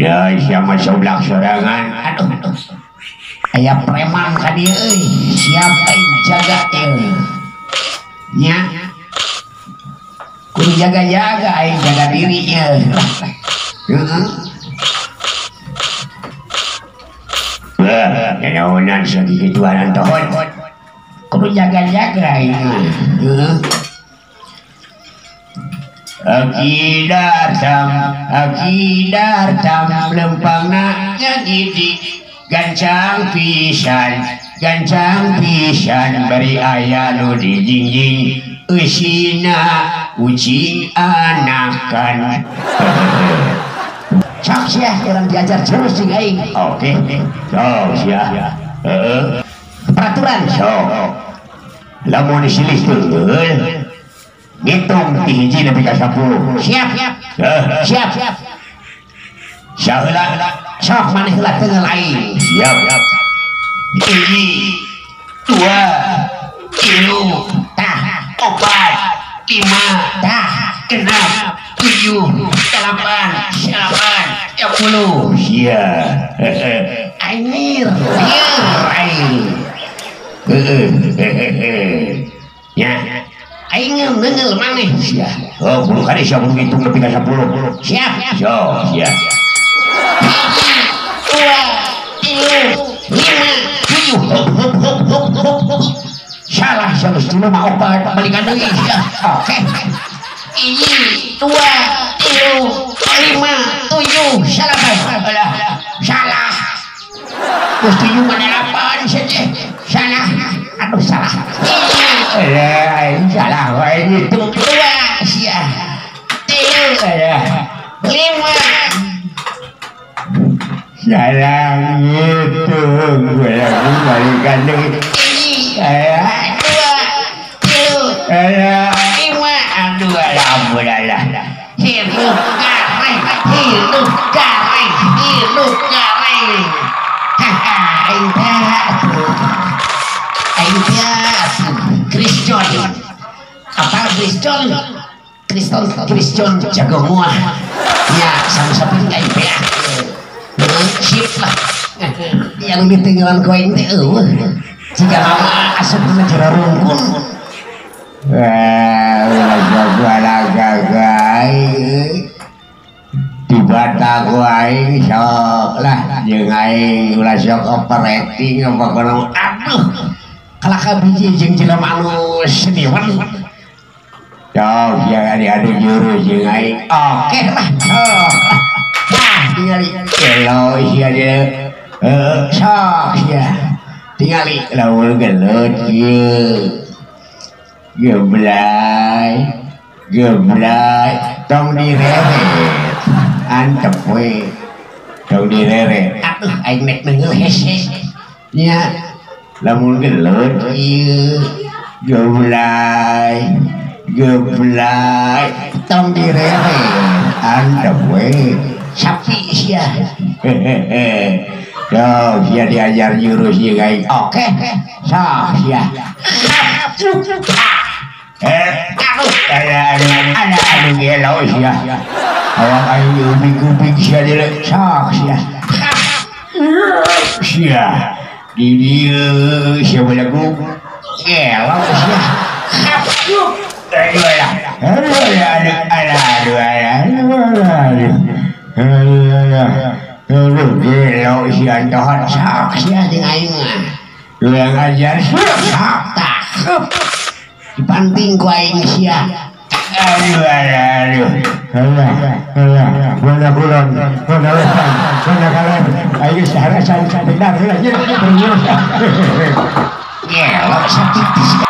Ya sia mah soblak sorangan. Aduh aduh. Aya preman ka dieu euy. Siap aing jaga ieu. Nya. Kudu jaga-jaga aing jaga diri ieu. Heeh. Wah, nanaonan sa gigituan tohon. Kudu jaga-jaga aing mah. Heeh. Aki dartam lempangna nyagidik gancang pisan bari aya nu dijingjing eusina ucing anakan. Sok sia urang diajar terus jeung aing. Oke, sok sia. Heeh. Peraturan sok. Lamun silih teueul ngitung ti hiji nepi ka 10. Siap. Siap. Saheula sok maneh heula teunggeul aing. Siap. 1 2 3 tah 4 5 tah 6 7 8 9 10. Sia. Anjir, aing. Heeh. Nya. Aing neunggeul maneh sia. Oh, kudu kade sia kudu ngitung nepi ka 10. Siap. Sok, sia. 1 2 3 5 7. Hop hop hop hop hop. Salah sia geus 3 mah 4 balikan deui sia. Oke. 1 2 3 5 7 9. Alah, salah. Geus 7 mah 8 sia teh. Salah. Aduh salah. Alah, aing salah wae ngitung 2 sia. 3 alah. 5. Salah ngitung gua balikan deui. 1 2 3 alah 5. Aduh alah ampun alah. Hidup gareng, hidup gareng, hidup gareng. Haha, aing teh atuh. Aing teh atuh. Krisjon. Apa Krisjon? Kriston, Krisjon jago muah. Ya, sama-sama aing teh. Sip lah. Yang ditinggalan ku aing teh eueuh. Jika lama asup kana jero rungkun. Wah, ulah gagai. Dibata ku aing sok lah jeung aing ulah sok operating apa kono. Aduh. Kalaka biji jeung jelema anu seniman. Sok sia adu jurus jeung aing. Oke lah. Sok. Tah tingali gelo sia dia. Heeh, sok sia. Tingali lamun gelut ieu. Geblay, geblay, tong direret, antep we, tong direret. Aduh, aing nek neunggeul hese. Nya, lamun gelut ieu, geblay, geblay, tong direret, antep we. Sapi sia. Hehehe. Sok sia diajar jurus ieu aing. Oke, sok sia. Aduh, aduh, aduh, gelo sia. Awak aing ubing-ubing sia deuleu. Sok sia. Sia. Di dieu sia belagu. Gelo sia. Aduh, aduh, aduh, aduh, aduh, aduh, gelo sia tohon. Sok sia jeung aing mah. Urang ajar sok tah. Dibanting ku aing sia. Aduh aduh aduh. Alah alah mana kulon, mana wetan, mana kalen. Aing geus harasan benar heula nya. Gelo sakit.